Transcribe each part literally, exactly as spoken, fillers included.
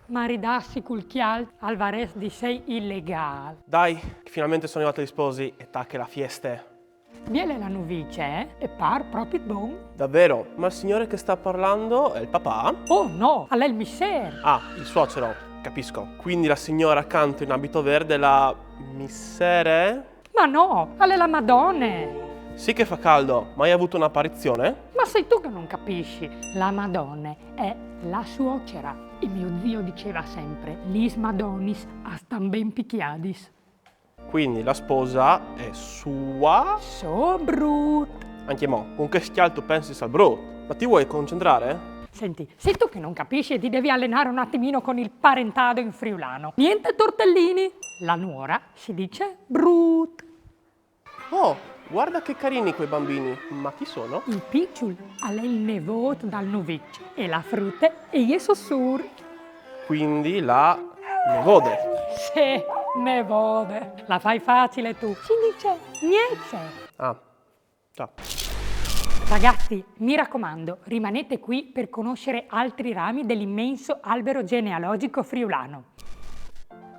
Maridassi cul cjalt al varès di sei ilegâl. Dai, che finalmente sono arrivati gli sposi e tache la fieste. Biele la nuvice, eh? E par propit bon. Davvero? Ma il signore che sta parlando è il papà? Oh no, al è il misser. Ah, il suocero, capisco. Quindi la signora accanto in abito verde è la missere? Ma no, al è la Madone. Sì che fa caldo, ma hai avuto un'apparizione? Ma sei tu che non capisci. La Madone è la suocera. E mio zio diceva sempre: lis madonis a stan ben picjadis. Quindi la sposa è sua? So brut. Anche mo, con che schialto pensi al brut? Ma ti vuoi concentrare? Senti, sei tu che non capisci e ti devi allenare un attimino con il parentado in friulano. Niente tortellini. La nuora si dice brut. Oh, guarda che carini quei bambini. Ma chi sono? Il piçul al è il nevôt dal nuviç e la frute e je so sûr. Quindi la nevode. Se, nevode. La fai facile tu. Si dice gnece. Ah, ciao. Ragazzi, mi raccomando, rimanete qui per conoscere altri rami dell'immenso albero genealogico friulano.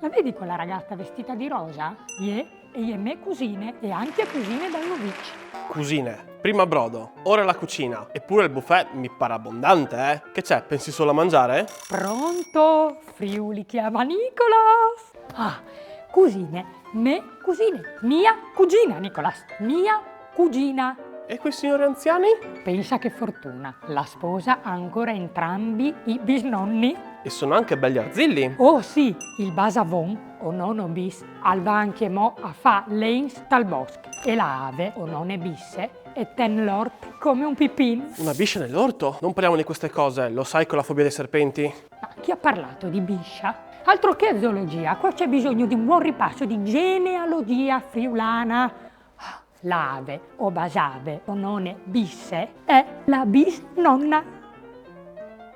La vedi quella ragazza vestita di rosa? Ie, e je me cusine e anche cusine dal nuviç. Cusine, prima brodo, ora la cucina. Eppure il buffet mi pare abbondante, eh? Che c'è, pensi solo a mangiare? Pronto? Friuli chiama Nicolas! Ah, cusine, me cusine, mia cugina, Nicolas, mia cugina. E quei signori anziani? Pensa che fortuna, la sposa ha ancora entrambi i bisnonni. E sono anche belli arzilli. Oh sì, il basavon, o nono bis, al va anche mo a fa leins tal bosc. E la ave, o none bisse, e ten l'ort come un pipin. Una biscia nell'orto? Non parliamo di queste cose, lo sai che ho la fobia dei serpenti. Ma chi ha parlato di biscia? Altro che zoologia, qua c'è bisogno di un buon ripasso di genealogia friulana. La ave, o basave, o none bisse, è la bisnonna.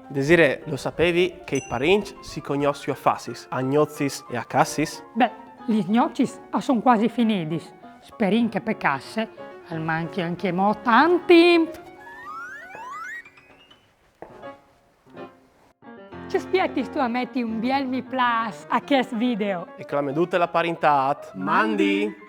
Desirée, lo sapevi che i parinç si cognossi a fassis, a gnocis e a cassis? Beh, lis gnocis a son quasi finidis. Sperìn che pe casse al manchi anche mo tant timp. Ce spietistu a meti un biel mi plâs a chest video? E clame dute la parintât. Mandi!